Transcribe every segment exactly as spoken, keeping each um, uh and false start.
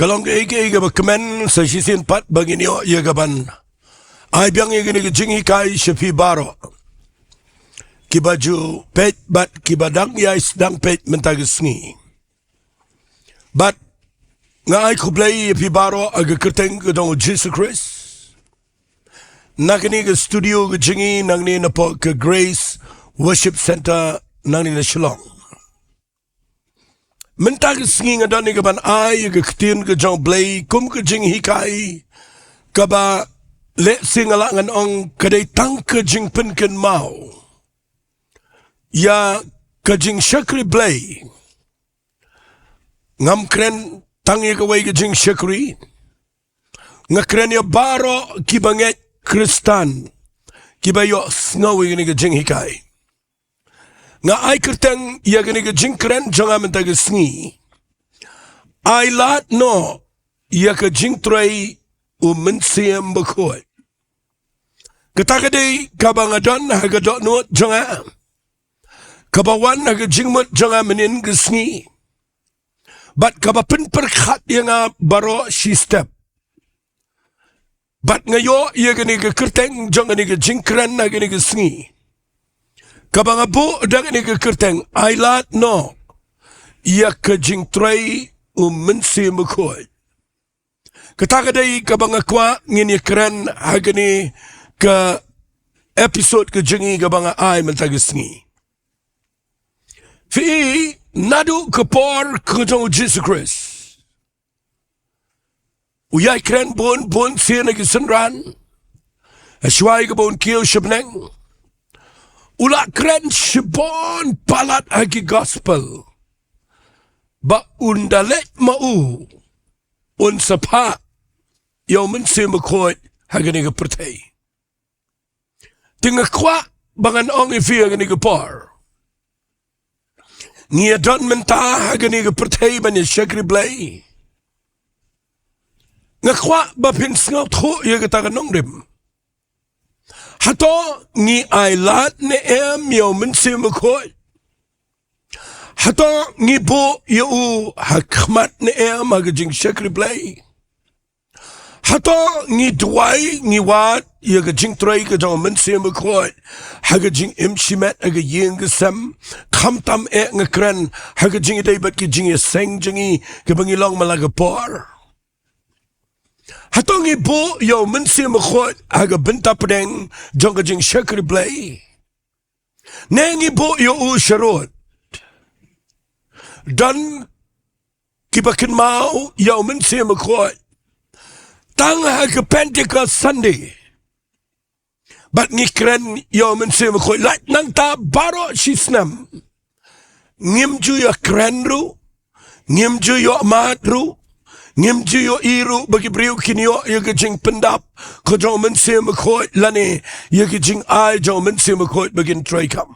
Ka long kaei kaei kaba kmen sa shisien pat ba ngin ïoh ïa kaban ai biang ïa kane ka jinghikai sha phi baroh kiba ju peit bad kiba dang ïai sdang peit mynta ka sngi. Bad nga ai khublei ïa phi baroh ha ka kyrteng ka jong u Jisu Khrist. Na kane ka studio ka jong ngi nangne napoh ka Grace Worship Centre nangne na Shillong. Mynta ka sngi nga don ïa kaban ai ïa ka ktien ka jong u Blei kum ka jinghikai kaba lehse nga lah ngan ong ka dei tang ka jingpynkynmaw ïa ka jingshakri Blei. Ngam kren tang ïa kawei ka jingshakri, nga kren ïa baroh kiba ngeit Khristan kiba ïohsngew ïa kane ka jinghikai. Nga ai kyrteng ïa kane ka jingkren jong nga mynta ka sngi, ai lad noh ïa ka jingtrei u Mynsiem Bakhuid. Kata ka dei kaba nga don ha ka dohnud jong nga, kaba wan ha ka jingmut jong nga mynhynnin ka sngi, bad kaba pynpyrkhat ïa nga baroh shi step. Bad nga ïoh ïa kane ka kyrteng jong kane ka jingkren ha kane ka sngi, kaba nga buh da kane ka kyrteng, ai lad noh ïa ka jingtrei u Mynsiem Bakhuid. Kata ka dei kaba nga kwah ngin ïa kren ha kane ka episode ka jong ngi kaba nga ai mynta ka sngi. Phi, naduh ka por ka jong u Jisu Khrist, u ïai kren bun bun sien ha ki synran, ha shuwa ïa kaba un kiew sha bneng, u la kren shibun palat ha ki gospel ba un da leit ma u, un sa phah ïa u Mynsiem Bakhuid ha kane ka pyrthei. Te nga kwah ba ngan ong ïa phi ha kane ka por, ngi ïa don mynta ha kane ka pyrthei ban ïa shakri Blei. Nga kwah ba phin sngewthuh ïa kata ka nongrim. Hato ngi ai lad ne em ïa u Mynsiem Bakhuid? Hato ngi buh ïa u ha khmat ne em ha ka jingshakri Blei? Hato ngi duwai, ngi wad ïa ka jingtrei ka jong u Mynsiem Bakhuid ha ka jingim shimet ha ka ïing ka sem, khamtam eh nga kren ha ka jingïadei bad ka jingïaseng jong ngi kaba ngi long man la ka por? Hato ngi buh ïa u Mynsiem Bakhuid ha ka bynta pdeng jong ka jingshakri Blei, ne ngi buh ïa u sharud? Don kiba kynmaw ïa u Mynsiem Bakhuid tang ha ka Pentecost Sunday. Bad ngi kren ïa u Mynsiem Bakhuid, lait nangta baroh shi snem ngim ju ïa kren ruh, ngim ju ïoh mad ruh, ngim ju ïohi ruh ba ki briew kin ïoh ïa ka jingpyndap ka jong u Mynsiem Bakhuid lane ïa ka jingai jong u Mynsiem Bakhuid ba kin trei kam.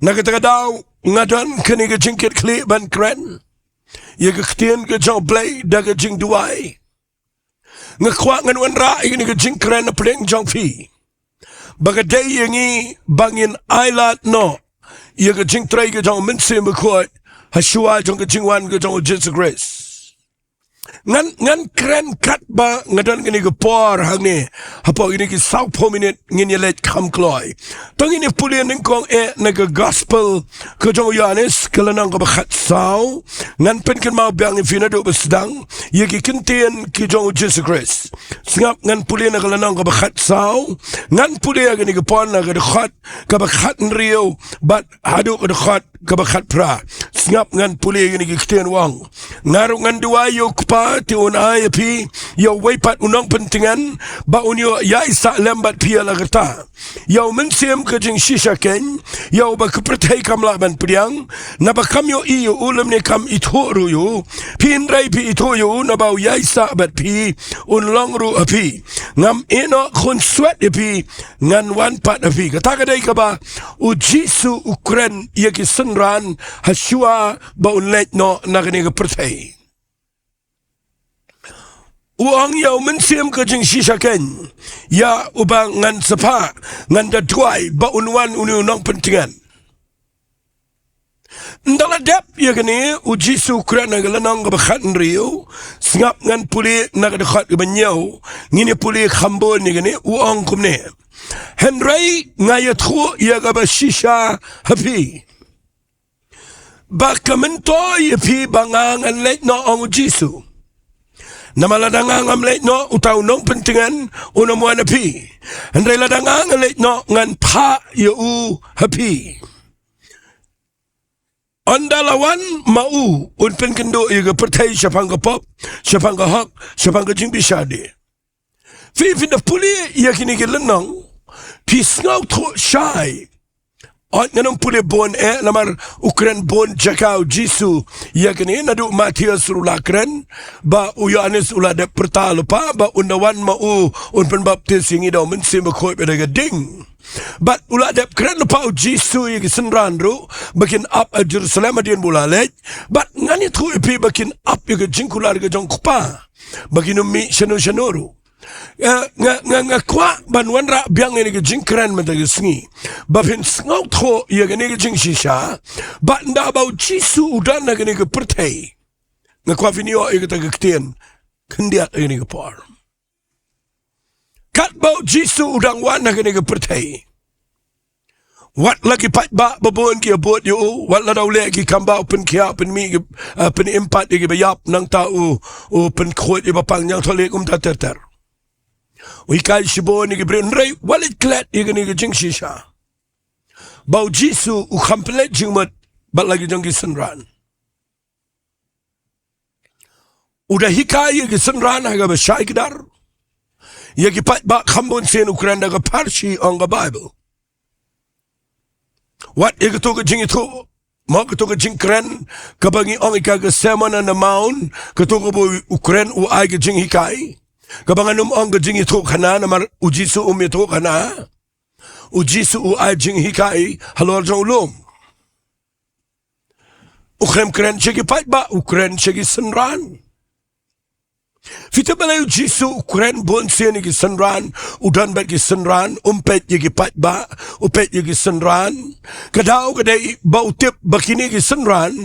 Na kata ka daw nga don kane ka jingkitkhlieh ban kren ïa ka ktien ka jong u Blei da ka jingduwai. Nga kwah ngan wanrah ïa kane ka jingkren na pdeng jong phi ba ka dei ïa ngi ba ngin ai lad noh ïa ka jingtrei ka jong u Mynsiem Bakhuid ha shuwa jong ka jingwan ka jong u Jisu Khrist. Ngan, ngan kren katba nga don kane ka por hangne hapoh kine ki sawphew minit ngin ïa leit kham kloi. To ngin ïa pule nyngkong eh na ka gospel ka jong u Ïoannis ka lynnong kaba khatsaw. Ngan pynkynmaw biang ïa phi naduh ba sdang ïa ki ktien ki jong u Jisu Khrist. Sngap, ngan pule na ka lynnong kaba khatsaw, ngan pule ha kane ka por na ka dkhot kaba khathynriew bad haduh ka dkhot kaba khatphra. Sngap, ngan pule ïa kine ki ktien, u ong: Nga ruh ngan duwai ïa u Kpa, te un ai ïa phi ïa uwei pat u nongpyntngen ba un ïoh ïaisah lem bad phi ïa la katta, ïa u Mynsiem ka jingshisha keiñ, ïa uba ka pyrthei kam lah ban pdiang, naba kam ïohi ïa u lymne kam ithuh ruh ïa u. Phi hynrei phi ithuh ïa u, naba u ïaisah bad phi, un long ruh ha phi. Ngam ïehnoh khun swet ïa phi, ngan wan pat ha phi. Kata ka dei kaba u Jisu u kren ïa ki synran ha shuwa ba un leit noh na kane ka pyrthei. U ong ïa u Mynsiem ka jingshisha keiñ, ïa uba ngan sa phah, ngan da duwai ba un wan une u nongpyntngen. Ynda la dep ïa kane, u Jisu u kren ha ka lynnong kaba khathynriew, sngap ngan pule na ka dkhot kaba hynñiew, ngin ïa pule khambun ïa kane, u ong kumne. Hynrei nga ïathuh ïa kaba shisha ha phi, ba ka myntoi ïa phi ba nga ngan leit noh, ong u Jisu. Namar lada nga ngam leit noh, uta u nongpyntngen un ym wan ha phi. Hynrei lada nga ngan leit noh, ngan phah ïa u ha phi. Ynda la wan ma u, un pynkynduh ïa ka pyrthei shaphang ka pop, shaphang ka hok, shaphang ka jingbishar de. Phi, phin da pule ïa kine ki lynnong, phi sngewthuh shai. Ot, ngan ym pule bun eh, namar u kren bun jaka u Jisu ïa kine, naduh Mathaios ruh u la kren, ba u Ïoannis u la dep pyrta lypa, ba un da wan ma u, un pynbaptis ïa ngi da u Mynsiem Bakhuid bad da ka ding. Bad u la dep kren lypa u Jisu ïa ki synran ruh, ba kin ap ha Jerusalem hadien ba u la leit, bad ngan ïathuh ïa phi ba kin ap ïa ka jingkular ka jong u Kpa, ba kin ym mih shano shano ruh. Eh, nga, nga, nga kwah ban wanrah biang ïa kane ka jingkren mynta ka sngi, ba phin sngewthuh ïa kane ka jingshisha, ba ynda ba u Jisu u don ha kane ka pyrthei, nga kwah phin ïoh ïa kata ka ktien khyndiat ha kane ka por. Katba u Jisu u dang wan ha kane ka pyrthei, wat la ki paidbah ba bun ki ïa bud ïa u, wat la da u leh ki kam ba u pynkhiah, u pynmih ki, eh, pynimpat ïa ki ba ïap, nangta u, u pynkhuid ïa ba pang, ñiangthohlieh, kumta ter ter. U hikai shibun ïa ki briew, hynrei wat leit klet ïa kane ka jingshisha, ba u Jisu u kham pynleit jingmut bad la ki jong ki synran. U da hikai ïa ki synran ha kaba shai kdar. Ïa ki paidbah kham bun sien, u kren da ka pharshi, ong ka Baibl. Wat ïa kato ka jingïathuh, mo, kato ka jingkren kaba ngi ong ïa ka ka Sermon on the Mount, kato kaba u kren, u ai ka jinghikai. Kaba ngan ym ong ka jingïathuhkhana, namar u Jisu um ïathuhkhana. U Jisu u ai jinghikai halor jong u lum. U khlem kren sha ki paidbah, u kren sha ki synran. Phi tip balei u Jisu u kren bun sien ïa ki synran, u don bad ki synran, um peit ïa ki paidbah, u peit ïa ki synran? Ka daw ka dei ba u tip ba kine ki synran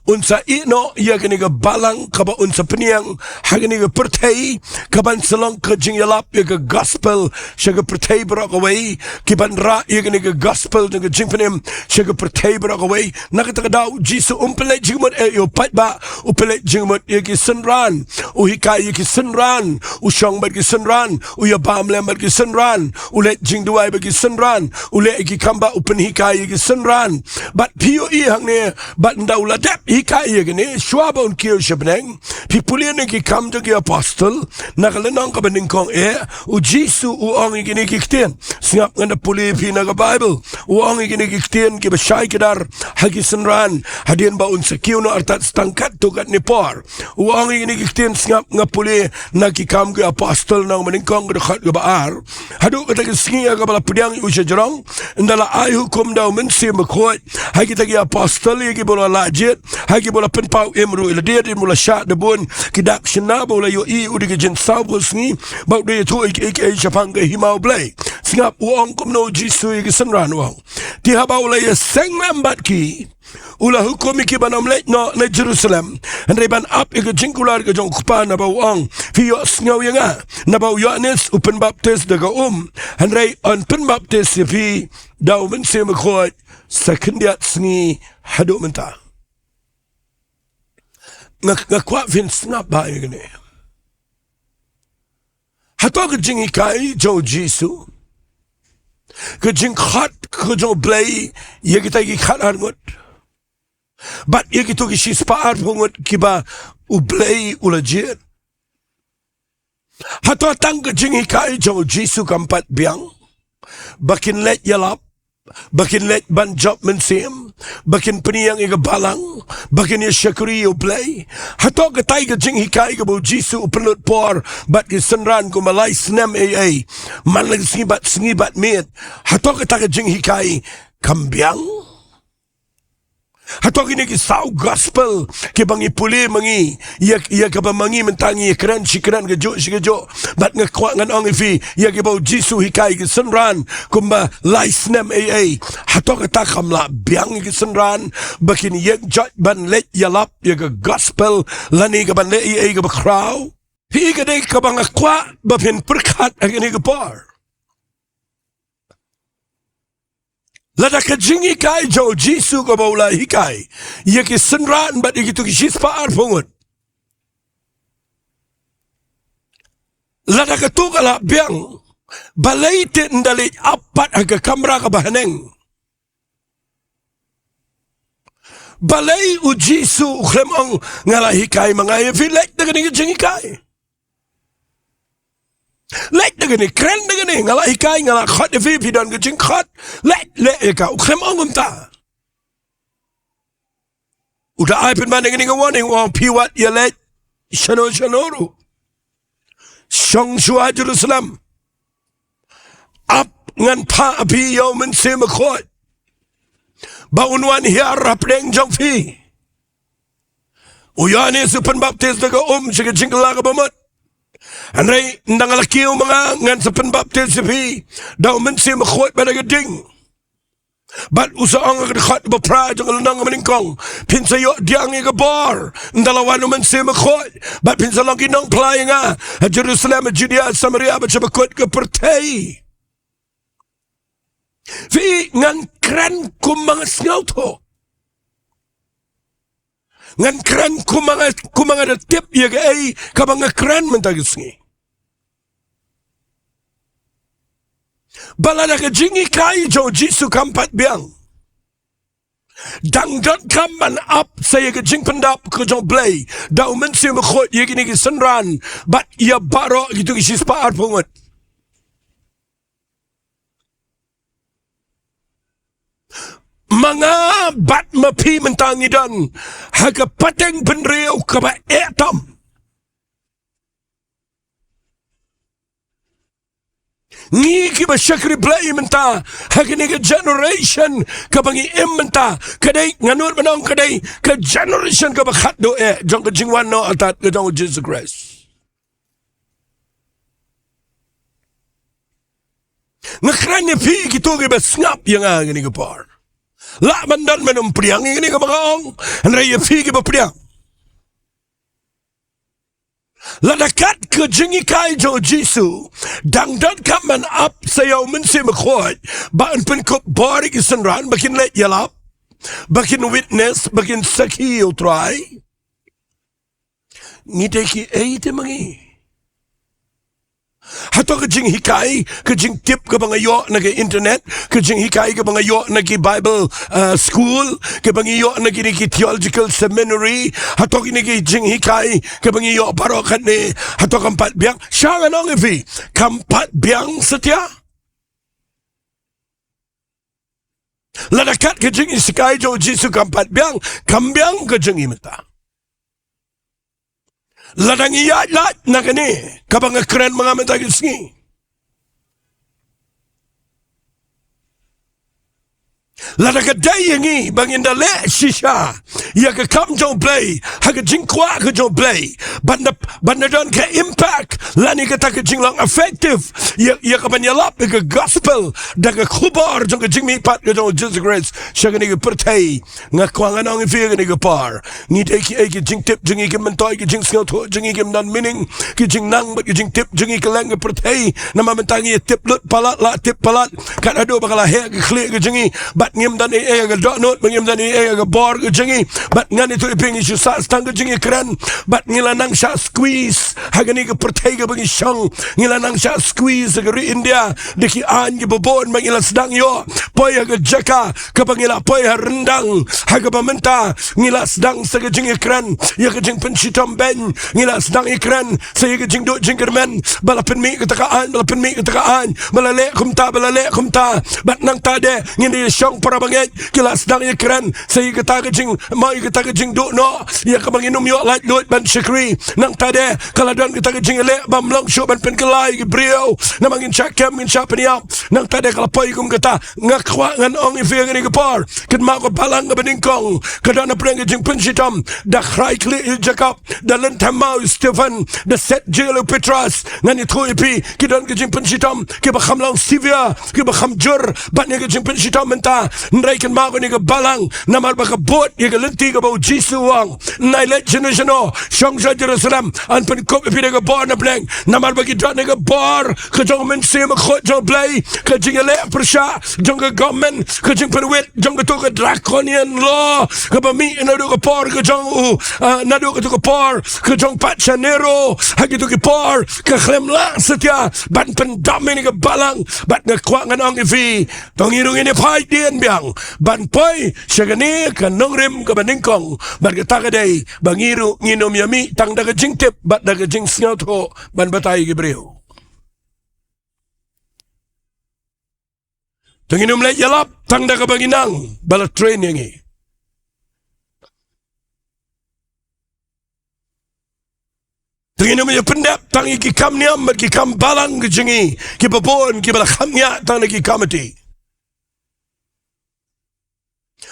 un sa ïeh noh ïa kane ka balang kaba un sa pynïeng ha kane ka pyrthei, kaban sa long ka jingïalap ïa ka gospel sha ka pyrthei baroh kawei, kiban rah ïa kane ka gospel jong ka jingpynim sha ka pyrthei baroh kawei. Na kata ka daw u Jisu um pynleit jingmut ïa u paidbah, u pynleit jingmut ïa ki synran. U hikai ïa ki synran, u shong bad ki synran, u ïabam lem bad ki synran, u leit jingduwai bad ki synran, u leh ïa ki kam ba u pynhikai ïa ki synran. Bad phi ïohi hangne, bad ynda u la dep hikai ïa kine, shuwa ba un kiew sha bneng, phi pule na Ki Kam jong ki Apostol, na ka lynnong kaba nyngkong eh, u Jisu u ong ïa kine ki ktien. Sngap, ngan da pule ïa phi na ka Baibl. U ong ïa kine ki ktien kiba shai kdar ha ki synran, hadien ba un sa kiew noh artat sa tang katto katne por. U ong ïa kine ki ktien, sngap, nga pule na Ki Kam ki Apostol lynnong ba nyngkong, ka dkhot kaba ar. Haduh kata ka sngi ïa kaba la pdiang ïa u shajrong, ynda la ai hukum da u Mynsiem Bakhuid ha kita ki apostol, ïa kiba la lah jied, ha kiba la pynpaw im ruh ïa lade, hadien ba u la shah da bun ki dak shynna, ba u la ïohi u dei ka jingsaw phew sngi, ba u dei ïathuh ïa kiei kiei shaphang ka Hima U Blei. Sngap, u ong kumno u Jisu ïa ki synran, u ong: Te haba u la ïaseng lem bad ki, u la hukum ïa ki ban ym leit noh na Jerusalem, hynrei ban ap ïa ka jingkular ka jong u Kpa, naba u ong: Phi ïohsngew ïa nga, naba u Ïoannis u pynbaptis da ka um, hynrei yn pynbaptis ïa phi da u Mynsiem Bakhuid sa khyndiat sngi haduh mynta. Nga, nga kwah phin sngap bha ïa kane. Hato ka jinghikai jong u Jisu, ka jingkhot ka jong U Blei ïa kita ki khatar ngut, bad ïa kito ki shispah arphew ngut kiba U Blei u la jied, hato tang ka jinghikai jong u Jisu kam pat biang, ba kin leit ïalap, ba kin leit ban jop mynsiem, ba kin pynïeng ïa ka balang, ba kin ïa shakri ïa U Blei? Hato katai ka jinghikai kaba u Jisu u pynlut por bad ki synran kumba lai snem ei ei, man la ka sngi bad sngi bad miet, hato kata ka jinghikai kam biang? Hato kine ki saw gospel kiba ngi pule ma ngi, ïa, ïa kaba ma ngi mynta ngi kren shi kren kajuh shi kajuh. Bad nga kwah ngan ong ïa phi, ïa kiba u Jisu hikai ki synran kumba lai snem ei ei. Hato kata kam lah biang ïa ki synran ba kin ïeng joit ban leit ïalap ïa ka gospel lane ka ban leh ei ei kaba khraw? Hi ka dei kaba nga kwah ba phin pyrkhat ha kane ka por. Lada ka jinghikai jong u Jisu kaba u la hikai ïa ki synran bad ïa kito ki shispah arphew ngut, lada kato ka lah biang, balei te ynda leit ap pat ha ka kamra kaba haneng? Balei u Jisu u khlem ong, nga la hikai ma nga ïa phi, leit da kane ka jinghikai. Leit da kane, kren da kane, nga la hikai, nga la khot ïa phi, phi don ka jingkhot. Leit, leit ïa ka, u khlem ong kumta. U da ai pynban da kane ka warning, u ong phi wat ïa leit shano shano ruh. Shong shuwa Jerusalem. Ap ngan phah ïa phi ïa u Mynsiem Bakhuid ba un wan hiar hapdeng jong phi. U Ïoannis u pynbaptis da ka um sha ka jingkylla kaba mut. Hynrei ynda nga la kiew ma nga, ngan sa pynbaptis ïa phi da u Mynsiem Bakhuid bad da ka ding. Bad u sa ong ha ka dkhot ba phra jong ka lynnong kaba nyngkong, phin sa ïoh pdiang ïa ka bor ynda la wan u Mynsiem Bakhuid, bad phin sa long ki nongphla ïa nga ha Jerusalem, ha Judea, Samaria bad sha bakut ka pyrthei. Phi, ngan kren kumba nga sngewthuh. Ngan kren kumba nga, kumba nga da tip ïa kaei kaba nga kren mynta ka sngi. Ba lada ka jinghikai jong u Jisu kam pat biang, dang donkam ban ap sa ïa ka jingpyndap ka jong u Blei da u Mynsiem Bakhuid ïa kine ki synran bad ïa baroh kito ki shispah arphew ngut. Ma nga bad ma phi mynta ngi don ha ka pateng bynriew kaba eh tam. Ngi kiba shakri Blei mynta ha kane ka generation kaba ngi im mynta, ka dei, nga nud ban ong ka dei ka generation kaba khatduh eh jong ka jingwan noh artat ka jong u Jisu Khrist. Nga kren ïa phi kito kiba sngap ïa nga ha kane ka por. Lah ban don ban ym pdiang ïa kane kaba nga ong, hynrei ïa phi kiba pdiang, lada kat ka jinghikai jong u Jisu dang donkam ban ap sa ïa u Mynsiem Bakhuid ba un pynkup bor ïa ki synran ba kin leit ïalap, ba kin witness, ba kin sakhi ïa u Trai, ngi dei kiei te ma ngi? Hato ka jinghikai, ka jingtip kaba nga ïoh na ka internet, ka jinghikai kaba nga ïoh na ki Bible, uh, school, kaba ngi ïoh na kine ki theological seminary, hato kine ki jinghikai kaba ngi ïoh baroh katne, hato kam pat biang? Sha ngan ong ïa phi, kam pat biang satia. Lada kat ka jinghikai jong u Jisu kam pat biang, kam biang ka jong ngi mynta. Lada ngi ïaid lait na kane kaba nga kren ma nga mynta ka sngi, lada ka dei ïa ngi ba ngin da leh shisha ïa ka kam jong u Blei ha ka jingkwah ka jong u Blei, ban da, ban da don ka impact lane kata ka jinglong effective ïa, ïa ka ban ïalap ïa ka gospel da ka khubor jong ka jingmihpat ka jong u Jisu Khrist sha kane ka pyrthei. Nga kwah ngan ong ïa phi ha kane ka por, ngi dei kiei? Ki jingtip jong ngi kim myntoi, ki jingsngewthuh jong ngi kim don meaning, ki jingnang bad ki jingtip jong ngi kylleng ka pyrthei. Namar mynta ngi tip lut palat, la tip palat, kat haduh ba ka la heh ka khlieh ka jong ngi, bad ngim don ei ei ha ka dohnud, bad ngim don ei ei ha ka bor ka jong ngi. Bad ngan ïathuh ïa phi, ngi shu sah tang ka jingïakren, bad ngi la nang shah squeeze ha kane ka pyrthei kaba ngi shong. Ngi la nang shah squeeze ha ka ri India da ki aiñ kiba bun, bad ngi la sdang ïoh poi ha ka jaka kaba ngi la poi ha ryndang, ha kaba mynta ngi la sdang sa ka jingïakren ïa ka jingpynshitom beiñ, ngi la sdang ïakren sa ïa ka jingduh jingkyrmen, ba la pynmih kata ka aiñ, ba la pynmih kata ka aiñ, ba la leh kumta, ba la leh kumta. Bad nangta de ngin ïa shong para bangeit, ki la sdang ïakren sa ïa kata ka jing, mo ïa kata ka jingduh noh ïa kaba ngin ym ïoh laitluid ban shakri. Nangta de ka la don kata ka jingïaleh ym long shuh ban pynkylla ïa ki briew, namar ngin shah kem, ngin shah pynïap. Nangta de ka la poi kum kata. Nga kwah ngan ong ïa phi ha kane ka por, kynmaw ka balang kaba nyngkong ka don hapdeng ka jingpynshitom. Da khrai khlieh ïa u Jakob, da lynthem maw ïa u Stephen, da set jail ïa u Petros. Ngan ïathuh ïa phi, ki don ka jingpynshitom kiba kham long severe, kiba kham jur ban ïa ka jingpynshitom mynta. Hynrei kynmaw kane ka balang, namar ba ka bud ïa ka lynti kaba u Jisu u ong, nai leit shano shano, shong sha Jerusalem, yn pynkup ïa phi da ka bor na bneng. Namar ba ki don ïa ka bor ka jong u Mynsiem Bakhuid jong U Blei, ka jingïaleh pyrshah jong ka government, ka jingpynwit jong kato ka draconian law kaba mih naduh ka por ka jong u, ah, naduh kato ka por ka jong Patsha Nero ha kito ki por, ka khlem lah satia ban pyndam ïa kane ka balang. Bad nga kwah ngan ong ïa phi, to ngi ruh ngin ïa phai dien biang ban poi sha kane ka nongrim kaba nyngkong. Bad kata ka dei ba ngi ruh ngin ym ïa mih tang da ka jingtip bad da ka jingsngewthuh ban batai ïa ki briew. To ngin ym leit ïalap tang da kaba ngi nang ba la train ïa ngi. To ngin ym ïa pyndep tang ïa ki kam niam bad ki kam balang ka jong ngi, kiba bun kiba la kham ñiah tang da ki committee.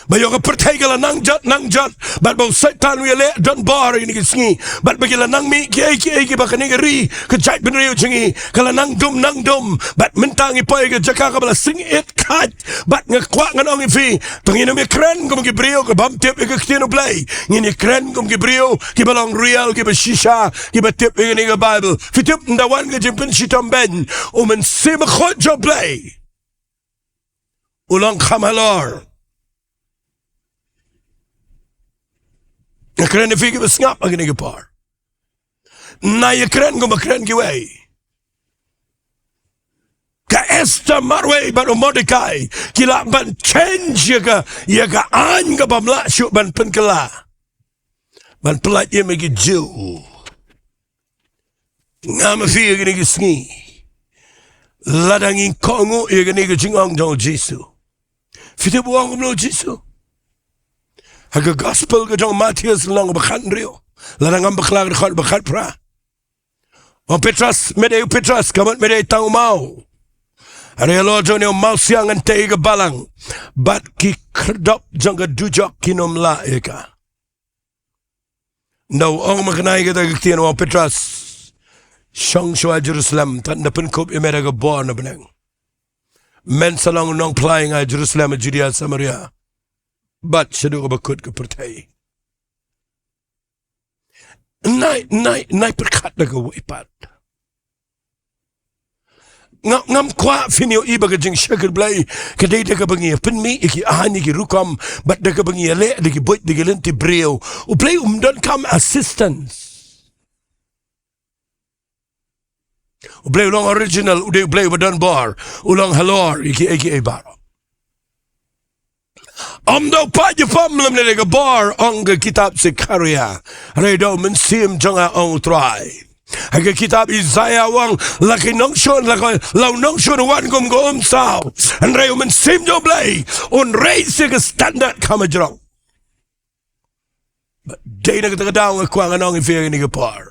Ba ïoh ka pyrthei ka la nang jot nang jot, bad ba u Soitan u ïaleh donbor ha kine ki sngi, bad ba ki la nang mih kiei kiei kiba kane ka ri ka jaitbynriew jong ngi ka la nang dum nang dum. Bad mynta ngi poi ha ka jaka kaba la sngewsih khat. Bad nga kwah ngan ong ïa phi, to ngin ym ïa kren kum ki briew kiba ym tip ïa ka ktien U Blei. Ngin ïa kren kum ki briew kiba long real, kiba shisha, kiba tip ïa kane ka Baibl. Phi tip, ynda wan ka jingpynshitom beiñ, u Mynsiem Bakhuid jong U Blei u long kham halor. Nga kren ïa phi kiba sngap ha kane ka por. Nai ïa kren kumba kren kiwei. Ka Esther marwei bad u Mordekai ki lah ban change ïa ka, ïa ka aiñ kaba ym lah shuh ban pynkylla, ban pyllait ïa ki Jiw. Ngam ïa phi ha kine ki sngi, lada ngin kohnguh ïa kane ka jingong jong u Jisu. Phi tip u ong kumno u Jisu ha ka Gospel ka jong u Mathaios lynnong ba khathynriew, lada ngam bakla ka dkhot ba khatphra. U ong, Petros, me dei u Petros, ka mut me dei tang u maw. Hynrei halor jong une u mawsiang ngan tei ïa ka balang, bad ki khyrdop jong ka dujok kin ym lah ïa ka. Ynda u ong maknai kata ka ktien, u ong, Petros, shong shuwa Jerusalem, tad nda pynkup ïa me da ka bor na bneng. Men sa long u nongphla ïa nga ha Jerusalem, ha Judia, Samaria, bad shaduh kaba kut ka pyrthei. Nai, nai, nai pyrkhat da kawei pat. Nga, ngam kwah phin ïohi ba ka jingshakri Blei ka dei da kaba ngi ïa pynmih ïa ki aiñ, ïa ki rukom, bad da kaba ngi ïaleh da ki buit, da ki lynti briew. U Blei um donkam assistance. U Blei u long original, u dei u Blei uba don bor, u long halor ïa kiei kiei baroh. Ym da u paid ïapom lymne da ka bor, ong ka kitab Sekharia, hynrei da u Mynsiem jong nga, ong u Trai. Ha ka kitab Isaïah u ong, la ki nongshun, la ka, la u nongshun u wan kum ka umsaw, hynrei u Mynsiem jong u Blei un raise ïa ka standard kham hajrong. Bad dei na kata ka daw nga kwah ngan ong ïa phi ha kane ka por,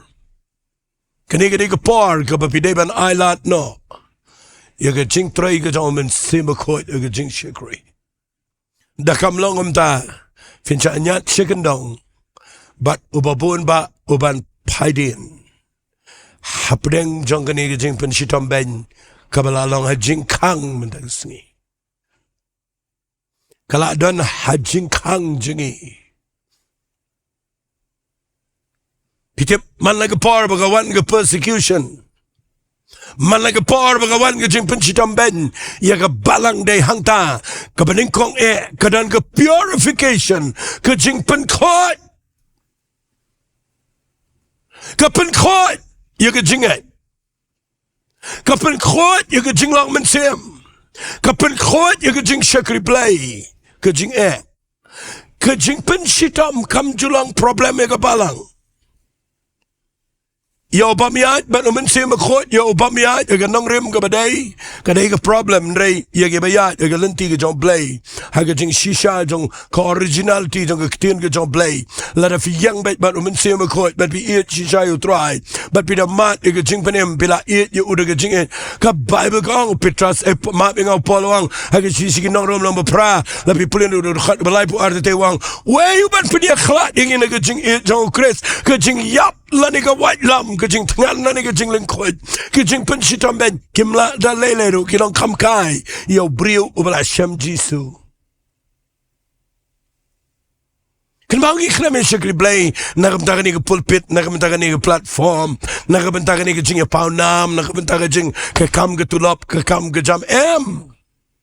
kane ka dei ka por kaba phi dei ban ailad noh ïa ka jingtrei ka jong u Mynsiem Bakhuid, ïa ka jingshakri. Da kam long kumta, phin shah ñiad shi kyndong bad uba bun bah u ban phai dien hapdeng jong kane ka jingpynshitom beiñ kaba la long ha jingkhang mynta ka sngi. Ka la don ha jingkhang jong ngi. Phi tip, man la ka por ba ka wan ka persecution, man la ka por ba ka wan ka jingpynshitom beiñ ïa ka balang, dei hangta kaba nyngkong eh ka don ka purification, ka jingpynkhuid. Ka pynkhuid ïa ka jingngeit. Ka pynkhuid ïa ka jinglong mynsiem. Ka pynkhuid ïa ka jingshakri Blei. Ka jingeh. Ka jingpynshitom kam ju long problem ïa ka balang. Ïa u bym ïaid bad u Mynsiem Bakhuid, ïa u bym ïaid ha ka nongrim kaba dei, ka dei ka problem, hynrei ïa kiba ïaid ha ka lynti ka jong U Blei, ha ka jingshisha jong ka originality jong ka ktien ka jong U Blei. Lada phi ïeng beit bad u Mynsiem Bakhuid, bad phi ïeit shisha ïa U Trai, bad phi da mad ïa ka jingpynim, phi la ïeit ïa u da ka jingïeit. Ka Baibl ka ong, u Petros, eh, map ïa nga, u Paul u ong ha ka shithi sha ki nong Rom lynnong ba phra, lada phi pule na u dkhot ba laiphew ar, te u ong, wei u ban pynïakhlad ïa ngi na ka jingïeit jong U Khrist? Ka jingïap lane ka waitlam, ka jingthngan lane ka jinglyngkhuid, ka jingpynshitom beiñ, kim lah da lei lei ruh, ki long kham kai ïa u briew uba la shem Jisu. Kynmaw, ngi khlem ïa shakri Blei na ka bynta kane ka pulpit, na ka bynta kane ka platform, na ka bynta kane ka jingïapaw nam, na ka bynta ka jing, ka kam ka tulop, ka kam ka jam, em.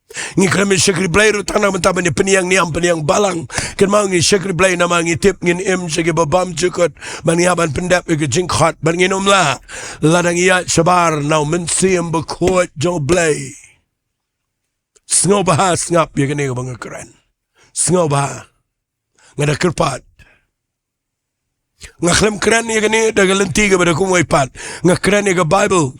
Ngi khlem ïa shakri Blei ruh tang na ka bynta ban ïa pynïeng niam pynïeng balang. Kynmaw, ngi shakri Blei namar ngi tip ngin im sha kiba bymjukut, ban ïa ban pyndep ïa ka jingkhot, ban ngin ym lah lada ngi ïaid shabar na u Mynsiem Bakhuid jong U Blei. Sngewbha sngap ïa kane kaba nga kren. Sngewbha. Nga da kyrpad. Nga khlem kren ïa kane da ka lynti kaba da kumwei pat. Nga kren ïa ka Baibl.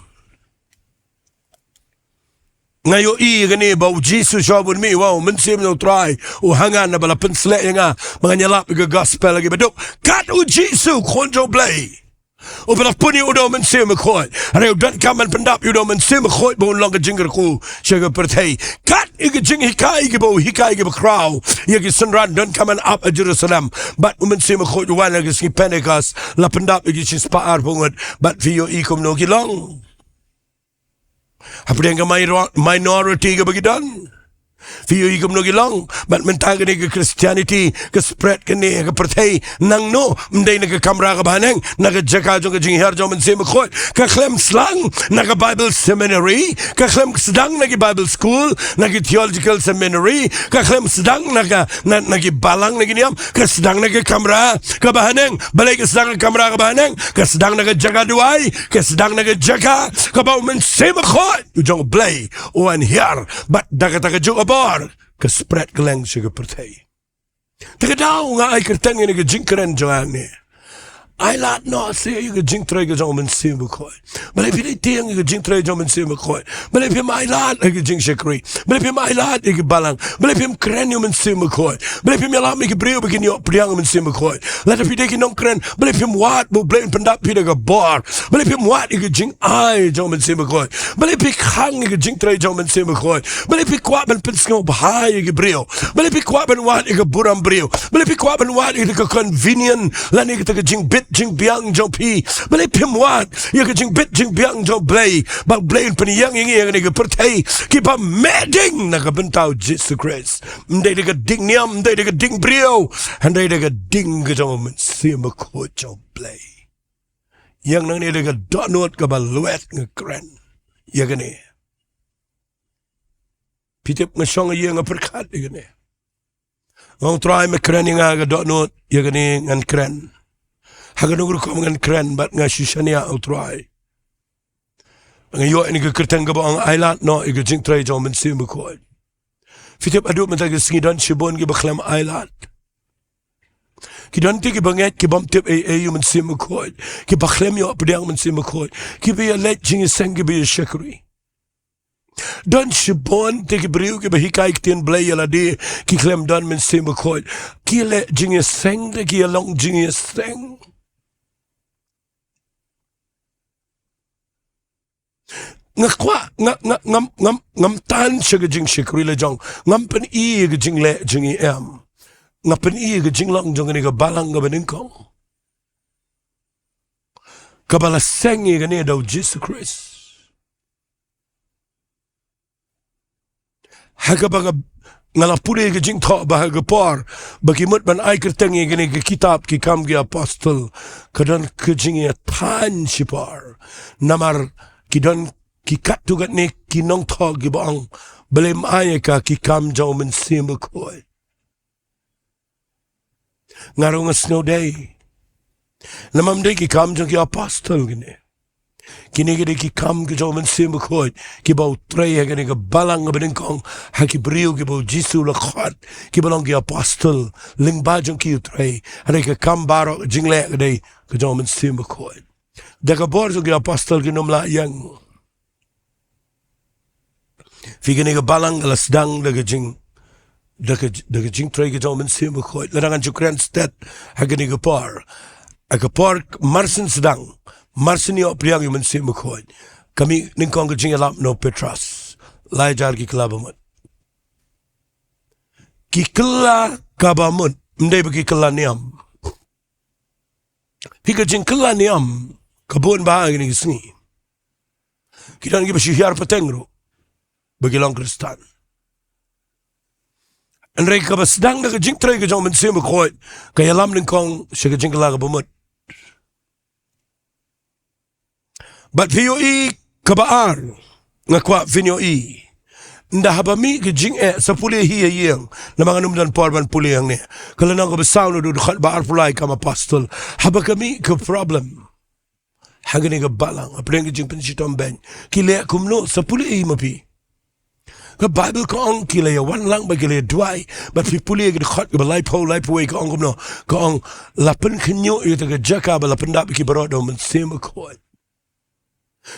Nga ïohi ïa kane ba u Jisu sha bun mih, u ong, u Mynsiem jong U Trai u ha nga, naba la pynsleh ïa nga ba ngan ïalap ïa ka gospel ha kiba duk. Kat u Jisu, u Khun jong U Blei, uba la pun ïa u da u Mynsiem Bakhuid. Hynrei u donkam ban pyndap ïa u da u Mynsiem Bakhuid ba un long ka jingkyrkhu sha ka pyrthei. Kat ïa ka jinghikai kaba u hikai kiba khraw ïa ki synran, donkam ban ap ha Jerusalem. Bad u Mynsiem Bakhuid u wan ha ka sngi Pentekost, la pyndap ïa ki shispah arphew ngut. Bad phi ïohi kumno ki long. Hapdeng ka minor-, minority kaba ki don, phi ïohi kumno ki long. Bad mynta kane ka Christianity ka spread kane ha ka pyrthei. Nangno? Ym dei na ka kamra kaba haneng, na ka jaka jong ka jinghiar jong u Mynsiem Bakhuid. Ka khlem sdang na ka Bible seminary, ka khlem sdang na ki Bible school, na ki theological seminary, ka khlem sdang na ka, na, na ki balang, na ki niam, ka sdang na ka kamra kaba haneng. Balei ka sdang na ka kamra kaba haneng? Ka sdang na ka jaka duwai, ka sdang na ka jaka kaba u Mynsiem Bakhuid u jong U Blei u wan hiar, bad da kata ka juk ka bor ka spread kylleng sha ka pyrthei. Te ka daw nga ai kyrteng ïa kane ka jingkren jong nga hangne, ailad noh seh ïa ka jingtrei ka jong u Mynsiem Bakhuid. Balei phi dei tieng ïa ka jingtrei jong u Mynsiem Bakhuid? Balei phim ailad ïa ka jingshakri? Balei phim ailad ïa ki balang? Balei phim kren ïa u Mynsiem Bakhuid? Balei phim ïalam ïa ki briew ba kin ïoh pdiang u Mynsiem Bakhuid? Lada phi dei ki nongkren, balei phim wad ba U Blei un pyndap phi da ka bor? Balei phim wad ïa ka jingai jong u Mynsiem Bakhuid? Balei phi khang ïa ka jingtrei jong u Mynsiem Bakhuid? Balei phi kwah ban pynsngewbha ïa ki briew? Balei phi kwah ban wad ïa ka burom briew? Balei phi kwah ban wad ïa ka convenient lane ïa ka jingbit jingbiang jong phi? Balei phim wad ïa ka jingbit jingbiang jong U Blei, ba U Blei un pynïeng ïa ngi ha kane ka pyrthei kiba meh ding na ka bynta u Jisu Khrist? Ym dei da ka ding niam, ym dei da ka ding briew, hynrei da ka ding ka jong u Mynsiem Bakhuid jong U Blei. Ïa kane da ka dohnud kaba lwet nga kren ïa kane. Phi tip, nga shong ha ïing, nga pyrkhat ïa kane. Nga ong, Trai, me kren ïa nga ha ka dohnud, ïa kane ngan kren. Ha kano ka rukom ngan kren, bad nga shu shaniah, O Trai. Nga ïoh ïa kane ka kyrteng kaba ong ailad noh ïa ka jingtrei jong u Mynsiem Bakhuid. Phi tip, haduh mynta ka sngi don shibun kiba khlem ailad. Ki don te kiba ngeit, ki bym tip ei ei ïa u Mynsiem Bakhuid, kiba khlem ïoh pdiang u Mynsiem Bakhuid, kiba ïaleit jingïaseng, kiba ïashakri. Don shibun te ki briew kiba hikai ktien Blei ïa lade, ki khlem don Mynsiem Bakhuid. Ki leh jingïaseng, te ki ïalong jingïaseng. Nga kwah, nga, nga, ngam, ngam, ngam tan sha ka jingshakri la jong. Ngam pyni ïa ka jingleh jong ngi, em. Nga pyni ïa ka jinglong jong kane ka balang kaba nyngkong, kaba la seng ïa kane da u Jisu Khrist. Ha kaba nga, nga la pule ïa ka jingthoh ba ha ka por ba ki mut ban ai kyrteng ïa kane ka kitab Ki Kam ki Apostol, ka don ka jingïathaiñ shipor. Namar ki don ki katto katne ki nongthoh kiba ong, balei ym ai ïa ka Ki Kam jong u Mynsiem Bakhuid? Nga ruh nga sngew dei. Namar ym dei Ki Kam jong ki Apostol kine. Kine ki dei Ki Kam ki jong u Mynsiem Bakhuid, kiba u trei ha kane ka balang kaba nyngkong, ha ki briew kiba u Jisu u la khot, kiba long ki apostol, lyngba jong ki u trei. Hynrei ka kam baroh, ka jingleh ka dei ka jong u Mynsiem Bakhuid. Da ka bor jong ki apostol kin ym lah ïeng. Phi, kane ka balang ka la sdang da ka jing, da ka, da ka jingtrei ka jong u Mynsiem Bakhuid. Lada ngan shu kren stet ha kane ka por, ha ka por marsien sdang, marsien ïoh pdiang ïa u Mynsiem Bakhuid, ka mih nyngkong ka jingïalap na u Petros. Lai hajar ki kylla ba mut. Ki kylla kaba mut, ym dei ba ki kylla niam. Phi, ka jingkylla niam ka bun bha ha kine ki sngi. Ki don kiba shu hiar pateng ruh ba ki long Khristan. Hynrei kaba sdang da ka jingtrei ka jong u Mynsiem Bakhuid, ka ïalam nyngkong sha ka jingkylla kaba mut. Bad phi ïohi kaba ar, nga kwah phin ïohi. Ynda haba mih ka jingeh, sa pule hi ha ïing, namar ngan ym don por ban pule hangne. Ka lynnong kaba saw naduh dkhot ba arphew lai Kam Apostol. Haba ka mih ka problem ha kane ka balang, hapdeng ka jingpynshitom beiñ, ki leh kumno, sa pule hi ma phi. Ka Baibl ka ong ki la ïawan lang bad ki la ïaduwai. Bad phi pule ki dkhot kiba laiphew, laiphew wei, ka ong kumno? Ka ong, la pynkhynñiuh ïa kata ka jaka bad la pyndap ïa ki baroh da u Mynsiem Bakhuid.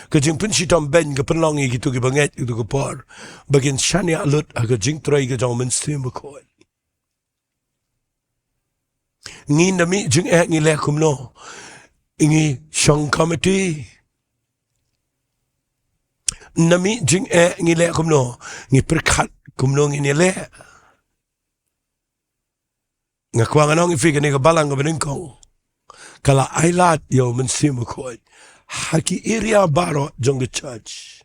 Ka jingpynshitom beiñ ka pynlong ïa kito kiba ngeit ha kato ka por ba kin shaniah lut ha ka jingtrei ka jong u Mynsiem Bakhuid. Ngi ynda mih jingeh ngi leh kumno? Ngi shong komiti. Ynda mih jingeh ngi leh kumno? Ngi pyrkhat kumno ngin ïaleh. Nga kwah ngan ong ïa phi, kane ka balang kaba nyngkong ka la ailad ïa u Mynsiem Bakhuid ha ki area baroh jong ka church.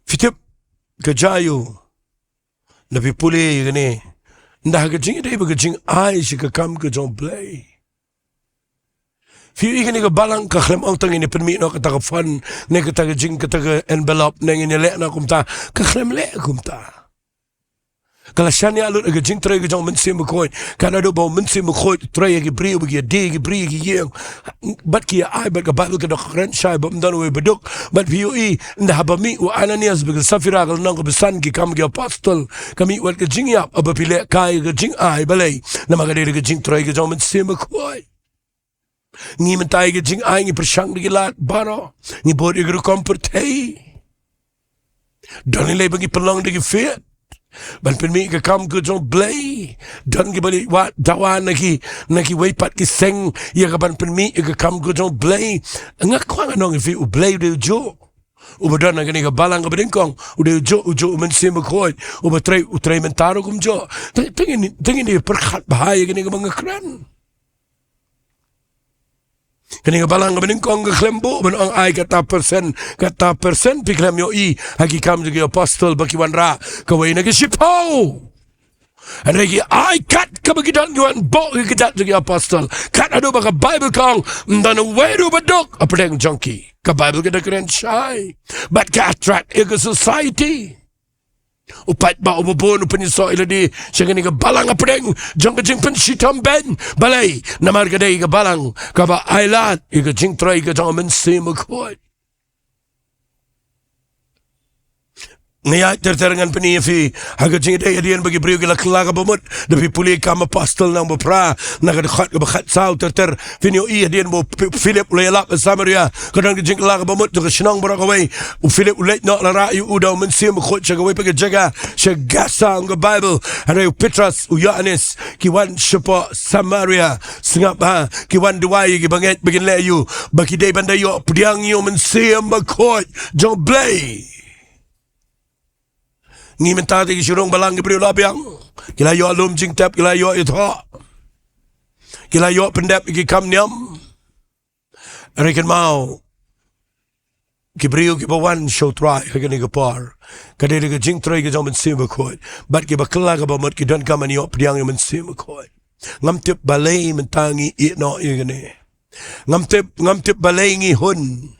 Phi tip ka jia aïu? Ynda phi pule ïa kane, ynda ha ka jingïadei bad ka jingai sha ka kam ka jong u Blei, phi ïohi kane ka balang ka khlem ong tang ngin ïa pynmih noh kata ka fund ne kata ka jing, kata ka envelope, ne ngin ïaleh noh kumta. Ka khlem leh kumta. Ka la shaniah lut ha ka jingtrei ka jong u Mynsiem Bakhuid. Ka naduh ba u Mynsiem Bakhuid u trei ha ki briew, ba ki ïadie ha ki briew, ha ki ïing, bad ki ïa ai, bad ka Baibl ka da kren shai ba ym don uwei ba duk. Bad phi ïohi, ynda haba mih u Ananias bad ka Saphira, ka lynnong kaba san, ki Kam ki Apostol, ka mih wat ka jingïap, haba phi leh kai ka jingai, balei? Namar ka dei da ka jingtrei ka jong u Mynsiem Bakhuid. Ngi mynta ïa ka jingai ngi pyrshang da ki lad baroh, ngi bud ïa ka rukom pyrthei. Don lei lei ba ngi pynlong da ki fit ban pynmih ïa ka kam ka jong u Blei. Don kiba leit wad dawa na ki, na kiwei pat ki seng ïa kaban pynmih ïa ka kam ka jong u Blei. Nga kwah ngan ong ïa phi, u Blei u dei u juh. Uba don ha kane ka balang kaba nyngkong u dei u juh, u juh u Mynsiem Bakhuid. Uba trei, u trei mynta ruh kumjuh. Te, te ngin, te ngin ïa pyrkhat bha ïa kane kaba nga kren. Kane ka balang kaba nyngkong ka khlem buh ban ong ai kata persen, kata persen, phi khlem ïohi ha ki Kam jong ki Apostol ba ki wanrah kawei na ki shiphew. Hynrei ki ai kat kaba ki don, ki wan buh ïa ki kjat jong ki Apostol. Kat haduh ba ka Baibl ka ong ym don uwei ruh ba duk hapdeng jong ki. Ka Baibl ka da kren shai. Bad ka attract ïa ka society. U paidbah uba bun u pynïasoh ïa lade sha kane ka balang hapdeng jong ka jingpynshitom beiñ. Balei? Namar ka dei ka balang kaba ailad ïa ka jingtrei ka jong u Mynsiem Bakhuid. Nga ïaid ter ter ngan pyni ïa phi ha ka jingïadei hadien ba ki briew ki la kylla kaba mut. Da phi pule Kam Apostol lynnong ba phra, na ka dkhot kaba khatsaw ter ter, phin ïohi hadien ba u P-, Philip u la ïalap ha Samaria, ka don ka jingkylla kaba mut jong ka shnong baroh kawei. U Philip u leit noh, la rah ïa u da u Mynsiem Bakhuid sha kawei pat ka jaka, sha Gaza, ong ka Baibl. Hynrei u Petros, u Ïoannis, ki wan shapoh Samaria. Sngap bha, ki wan duwai ïa kiba ngeit ba kin leh aïu? Ba ki dei ban da ïoh pdiang ïa u Mynsiem Bakhuid jong u Blei. Ngi mynta te ki shu rung balang, ki briew la biang, ki la ïoh lum jingtep, ki la ïoh ïathoh, ki la ïoh pyndep ïa ki kam niam. Hynrei kynmaw, ki briew kiba wan sha u Trai ha kane ka por, ka dei da ka jingtrei ka jong u Mynsiem Bakhuid. Bad kiba kylla kaba mut ki donkam ban ïoh pdiang ïa u Mynsiem Bakhuid. Ngam tip balei mynta ngi ïeh noh ïa kane. Ngam tip, ngam tip balei ngi hun.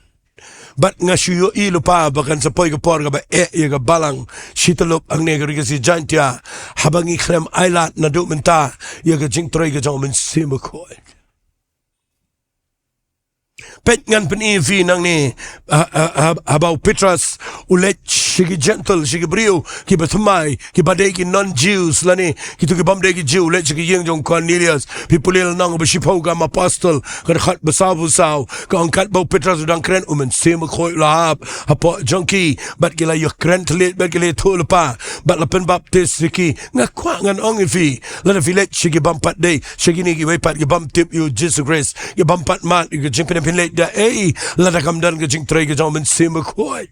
Bad nga shu ïohi lypa ba kan sa poi ka por kaba eh ïa ka balang shi tyllup hangne ha ka Ri Khasi Jaiñtia, haba ngi khlem ailad naduh mynta ïa ka jingtrei ka jong u Mynsiem Bakhuid. Peit, ngan pyni ïa phi nangne, ha, ha, ha, haba u Petros u leit sha ki Gentile, sha ki briew kiba thymmai, kiba dei ki non-Jews lane kito ki bym dei ki Jew, u leit sha ki ïing jong u Cornelius. Phi pule lynnong ba shiphew Kam Apostol, ka dkhot ba sawphew saw, ka ong katba u Petros u dang kren, u Mynsiem Bakhuid u la hap hapoh jong ki, bad ki la ïakren thylliej, bad ki la ïathuhlypa, bad la pynbaptis ïa ki. Nga kwah ngan ong ïa phi, lada phi leit sha ki bym pat dei, sha kine kiwei pat ki bym tip ïa u Jisu Khrist, ki bym pat mad ïa ka jingpynim, phin leit da ei lada kam don ka jingtrei ka jong u Mynsiem Bakhuid?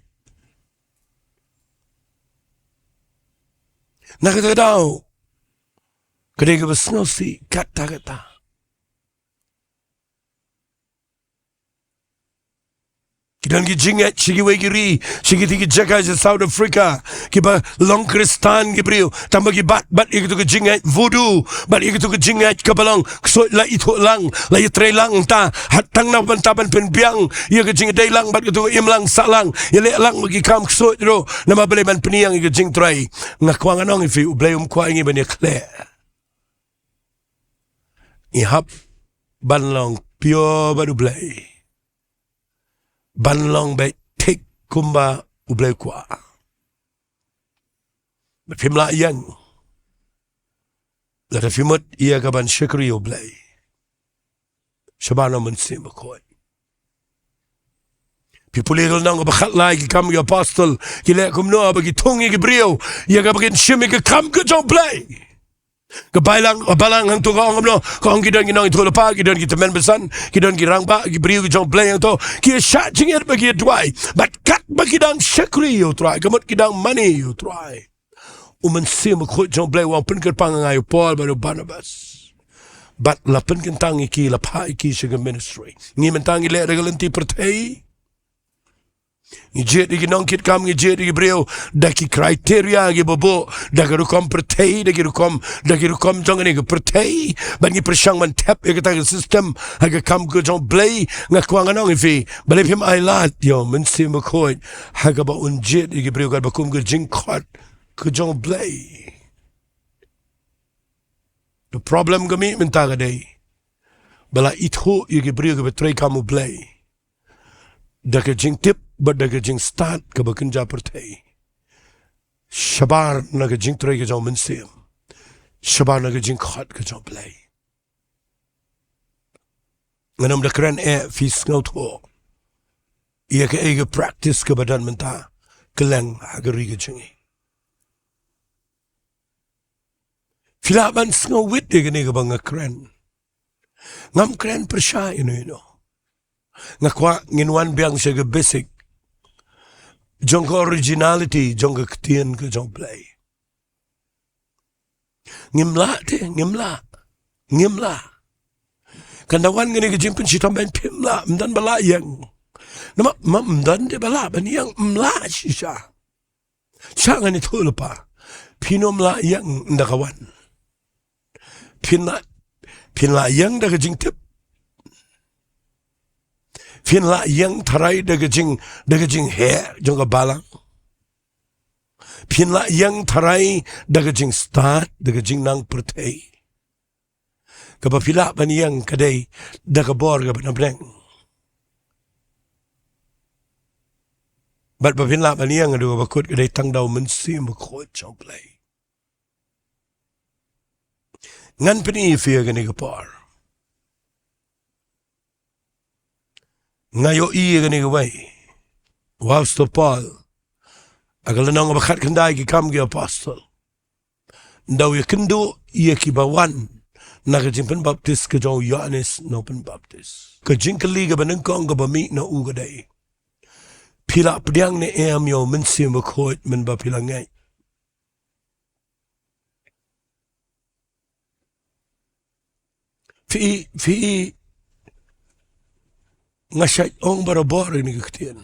Na kata ka daw, ka dei kaba sngewsih katta katta. Ki don ki jingngeit sha kiwei ki ri, sha kito ki jaka sha South Africa, kiba long Khristan ki briew, tangba ki bat bad ïa kito ki jingngeit voodoo, bad ïa kito ki jingngeit kaba long ksuid, la ithuh lang, la ïatrei lang ta, ha tang na bynta ban pynbiang ïa ka jingïadei lang bad kito ki imlang sahlang, ïaleh lang bad ki kam ksuid ruh, namar balei? Ban pynïeng ïa ka jingtrei. Nga kwah ngan ong ïa phi, U Blei um kwah ïa ngi ban ïakhleh. Ngi hap ban long pure bad U Blei, ban long beit thik kumba U Blei u kwah. Bad phim lah ïeng lada phi mut ïa ka ban shakri ïa U Blei shabar na u Mynsiem Bakhuid. Phi pule ka lynnong kaba khatlai, ki Kam ki Apostol, ki leh kumno haba ki thung ïa ki briew ïa kaba kin shim ïa ka kam ka jong U Blei? Ka balang, ka balang hangto ka ong kumno? Ka ong ki don ki nongïathuhlypa, ki don ki tymmen basan, ki don ki rangbah, ki briew ki jong U Blei hangto. Ki ïa shah jingit bad ki ïa duwai, bad katba ki dang shakri ïa U Trai, ka mut ki dang mane ïa U Trai, u Mynsiem Bakhuid jong U Blei u ong, pynkyrpang ïa nga ïa u Paul bad u Barnabas. Bad la pynkyntang ïa ki, la phah ïa ki sha ka ministry. Ngi mynta ngi leh da ka lynti pyrthei. Ngi jied ïa ki nongkitkam, ngi jied ïa ki briew da ki criteria kiba buh, da ki rukom pyrthei, da ki rukom, da ki rukom jong kane ka pyrthei. Bad ngi pyrshang ban thep ïa kata ka system ha ka kam ka jong U Blei. Nga kwah ngan ong ïa phi, balei phim ailad ïa u Mynsiem Bakhuid ha kaba un jied ïa ki briew katba kum ka jingkhot ka jong U Blei? The problem ka mih mynta ka dei ba la ithuh ïa ki briew kiba trei kam U Blei da ka jingtip bad da ka jingstad kaba kynja pyrthei shabar na ka jingtrei ka jong u Mynsiem, shabar na ka jingkhot ka jong U Blei. Ngan ym da kren eh, phi sngewthuh ïa kaei ka practice kaba don mynta kylleng ha ka ri ka jong ngi. Phi lah ban sngewwit ïa kane kaba nga kren. Ngam kren pyrshah ïano ïano. Nga kwah ngin wan biang sha ka basic jong ka originality jong ka ktien ka jong U Blei. Ngim lah te, ngim lah. Ngim lah. Kan da wan kane ka jingpynshitom ban, phim lah, ym don ba lah ïeng. Namar, ma, ym don te ba lah ban ïeng, ym lah shisha. Sha ngan ïathuh lypa. Phin ym lah ïeng ynda ka wan. Phin lah, phin lah ïeng da ka jingtip. Phin lah ïeng tharai da ka jing, da ka jingheh jong ka balang. Phin lah ïeng tharai da ka jingstad, da ka jingnang pyrthei. Kaba phi lah ban ïeng ka dei da ka bor kaba na bneng. Bad ba phin lah ban ïeng haduh kaba kut ka dei tang da u Mynsiem Bakhuid jong U Blei. Ngan pyni ïa phi ha kane ka por. Nga ïohi ïa kane kawei. U Apostol Paul, ha ka lynnong ba khatkhyndai Ki Kam ki Apostol, da u ïakynduh ïa kiba wan na ka jingpynbaptis ka jong u Ïoannis Nongpynbaptis. Ka jingkylli kaba nyngkong kaba mih na u ka dei, phi la pdiang ne em ïa u Mynsiem Bakhuid mynba phi la ngeit? Phi, phi, nga shait ong barabor ïa kane ka ktien.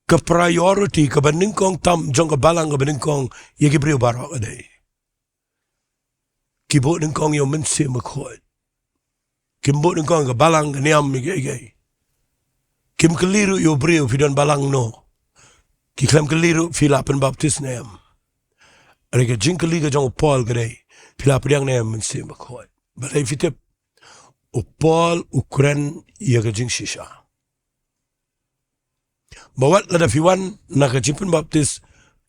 Ka priority kaba nyngkong tam jong ka balang kaba nyngkong ïa ki briew baroh ka dei, ki buh nyngkong ïa u Mynsiem Bakhuid. Kim buh nyngkong ka balang, ka niam, ïa kiei kiei. Kim kylli ruh ïa u briew, phi don balang no. Ki khlem kylli ruh phi la pynbaptis ne em. Hynrei ka jingkylli ka jong u Paul ka dei, phi la pdiang ne em Mynsiem Bakhuid? Balei phi tip? U Paul u kren ïa ka jingshisha. Ba wat lada phi wan na ka jingpynbaptis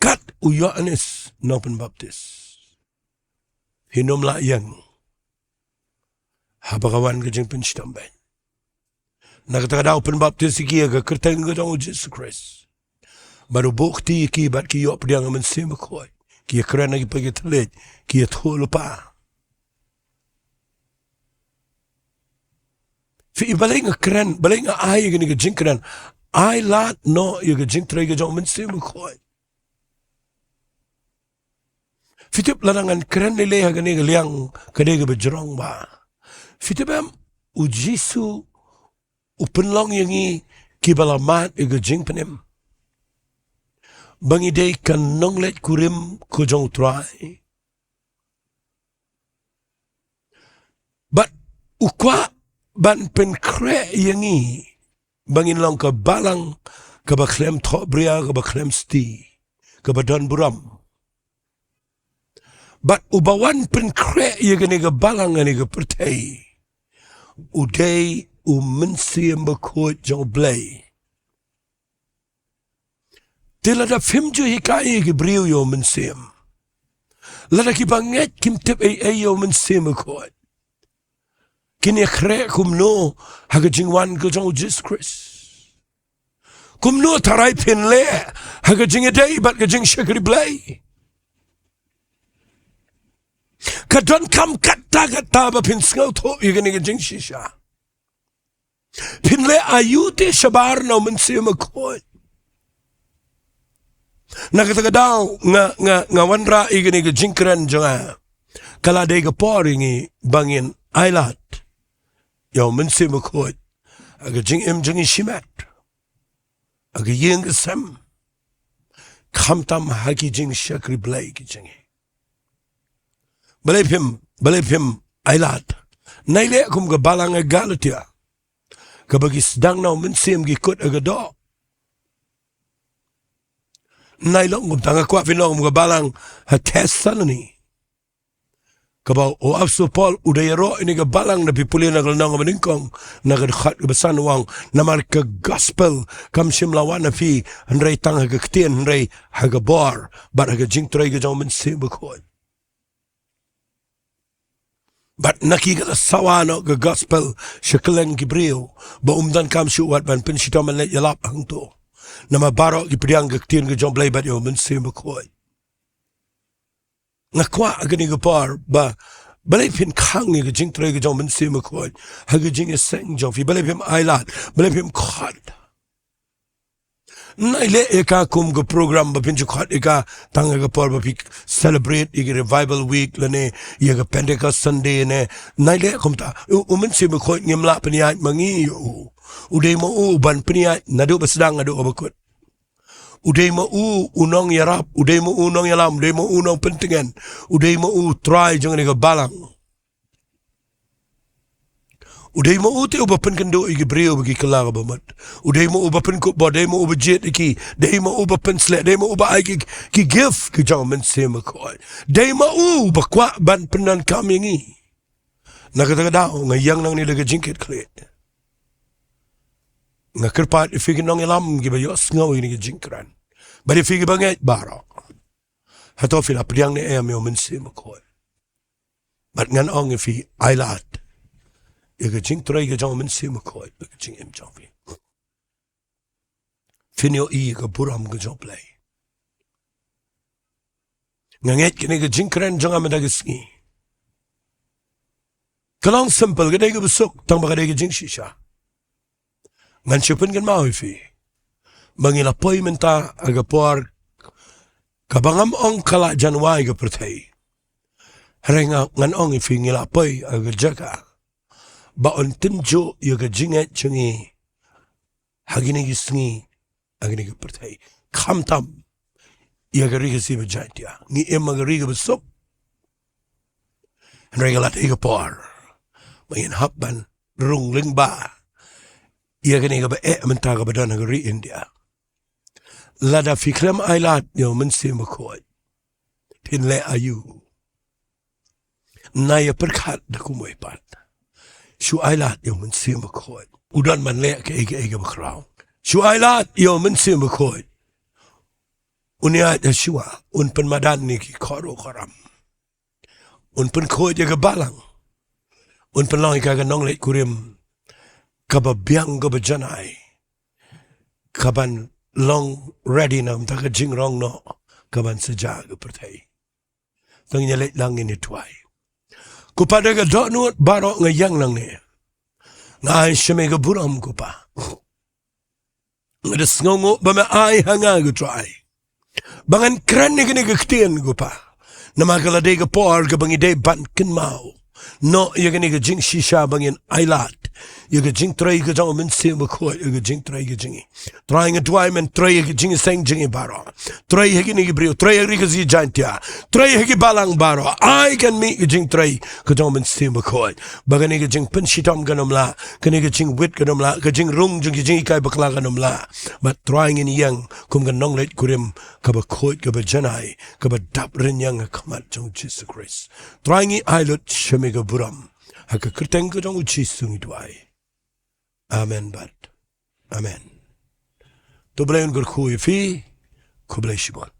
kat u Ïoannis Nongpynbaptis, phin ym lah ïeng haba ka wan ka jingpynshitom beiñ. Na kata ka daw u pynbaptis ïa ki ha ka kyrteng ka jong u Jisu Khrist. Bad u buh kti ïa ki bad ki ïoh pdiang ïa u Mynsiem Bakhuid. Ki ïakren ha ki paid ki thylliej, ki ïathuh lypa. Phi i, balei nga kren, balei nga ai ïa kane ka jingkren? Ai lad noh ïa ka jingtrei ka jong u Mynsiem Bakhuid. Phi tip, lada ngan kren lei lei ha kane ka liang ka dei kaba jrong bha. Phi tip em, u Jisu u pynlong ïa ngi kiba la mad ïa ka jingpynim ba ngi dei ka nongleit kurim ka jong u Trai. Bad u kwah ban pynkhreh ïa ngi ba ngin long ka balang kaba khlem thohbria, kaba khlem sti, kaba don burom. Bad uba wan pynkhreh ïa kane ka balang, kane ka pyrthei, u dei u Mynsiem Bakhuid jong U Blei. Te lada phim ju hikai ïa ki briew ïa u Mynsiem, lada kiba ngeit kim tip ei ei ïa u Mynsiem Bakhuid, kin ïakhreh kumno ha ka jingwan ka jong u Jisu Khrist? Kumno tharai phin leh ha ka jingïadei bad ka jingshakri Blei? Ka donkam katta katta ba phin sngewthuh ïa kane ka jingshisha. Phin leh aïu te shabar na u Mynsiem Bakhuid? Na kata ka daw nga, nga, nga wanrah ïa kane ka jingkren jong nga. Ka la dei ka por ïa ngi ba ngin ai lad ïa u Mynsiem Bakhuid ha ka jingim jong ngi shimet, ha ka ïing ka sem, khamtam ha ki jingshakri Blei ki jong ngi. Balei phim, balei phim ai lad? Nai leh kum ka balang ha Galatia, kaba ki sdang na u Mynsiem, ki kut ha ka doh. Nai long kumta, nga kwah phin long kum ka balang ha Thessaloni, kaba u Apostol Paul u da ïaroh ïa kane ka balang. Da phi pule na ka lynnong kaba nyngkong, na ka dkhot kaba san, u ong, namar ka gospel kam shym la wan ha phi hynrei tang ha ka ktien, hynrei ha ka bor bad ha ka jingtrei ka jong u Mynsiem Bakhuid. Bad na ki ka la sawa noh ka gospel sha kylleng ki briew, ba ym donkam shuh wat ban pynshitom ban leit ïalap hangto, namar baroh ki pdiang ka ktien ka jong U Blei bad ïa u Mynsiem Bakhuid. Nga kwah ha kane ka por ba, balei phin khang ïa ka jingtrei ka jong u Mynsiem Bakhuid ha ka jingïaseng jong phi? Balei phim ai lad? Balei phim khot? Nai leh ïa ka kum ka program ba phin ju khot ïa ka tang ha ka por ba phi celebrate ïa ka Revival Week lane ïa ka Pentecost Sunday ne. Nai leh kumta. U, u Mynsiem Bakhuid ngim lah pynïaid ma ngi ïa u. U dei ma u ban pynïaid naduh ba sdang haduh kaba kut. U dei ma u u nongïarap, u dei ma u u nongïalam, u dei ma u u nongpyntngen, u dei ma u u Trai jong kane ka balang. U dei ma u te uba pynkynduh ïa ki briew ba ki kylla ka bamut. U dei ma u uba pynkup bor, dei ma u uba jied ïa ki, dei ma u uba pynsleh, dei ma u uba ai ki, ki gift ki jong u Mynsiem Bakhuid. Dei ma u uba kwah ban pyndonkam ïa ngi. Na kata ka daw nga ïeng nangne da ka jingkitkhlieh. Nga kyrpad ïa phi ki nongïalam kiba ïohsngew ïa kane ka jingkren, bad ïa phi kiba ngeit baroh. Hato phi la pdiang ne em ïa u Mynsiem Bakhuid? Bad ngan ong ïa phi, ai lad ïa ka jingtrei ka jong u Mynsiem Bakhuid ha ka jingim jong phi. Phin ïohi ïa ka burom ka jong U Blei. Nga ngeit kane ka jingkren jong nga mynta ka sngi ka long simple, ka dei kaba suk, tang ba ka dei ka jingshisha. Ngan shu pynkynmaw ïa phi ba ngi la poi mynta ha ka por kaba ngam ong ka la jan wai ka pyrthei. Hynrei nga, ngan ong ïa phi, ngi la poi ha ka jaka ba yn tynjuh ïa ka jingngeit jong ngi ha kine ki sngi ha kane ka pyrthei. Khamtam ïa ka ri Khasi ba Jaiñtia. Ngi im ha ka ri kaba suk, hynrei ka la dei ka por ba ngin hap ban rung lyngba ïa kane kaba eh mynta kaba don ha ka ri India. Lada phi khlem ai lad ïa u Mynsiem Bakhuid, phin leh aïu? Nai ïa pyrkhat da kumwei pat. Shu ailad ïa u Mynsiem Bakhuid. U don ban leh kaei kaei kaba khraw. Shu ailad ïa u Mynsiem Bakhuid. Un ïaid ha shuwa, un pynmadan ïa ki khor u khor ram. Un pynkhuid ïa ka balang. Un pynlong ïa ka ka nongleit kurim kaba biang kaba janai. Kaban long ready na ka bynta ka jingrong noh kaban sa jia ha ka pyrthei. Tang ïa leit lang ïa ine i duwai. Ko Pa, da ka dohnud baroh nga ïeng nangne. Nga ai sha me ka burom, ko Pa. Nga da sngewnguh ba me ai ha nga, ko Trai, ba ngan kren ïa kane ka ktien, ko Pa. Namar ka la dei ka por kaba ngi dei ban kynmaw noh ïa kane ka jingshisha ba ngin ailad ïa ka jingtrei ka jong u Mynsiem Bakhuid ïa ka jingtrei ka jong ngi. Trai, nga duwai men trei ha ki jingïaseng jong ngi baroh. Trei ha kine ki briew, trei ha ri Khasi Jaiñtia, trei ha ki balang baroh. Ai kan mih ka jingtrei ka jong u Mynsiem Bakhuid. Ba kane ka jingpynshitom kan ym lah, kane ka jingwit kan ym lah, ka jingrung jong ki jinghikai bakla kan ym lah. Bad Trai, ngin ïeng kum ka nongleit kurim kaba khuid, kaba janai, kaba dap rynïeng ha khmat jong u Jisu Khrist. Trai, ngi ai lut sha me ka burom. Ha ka kyrteng ka jong u Jisu ngi duwai. Amen bad amen. To Blei un kyrkhu ïa phi. Khublei shibun.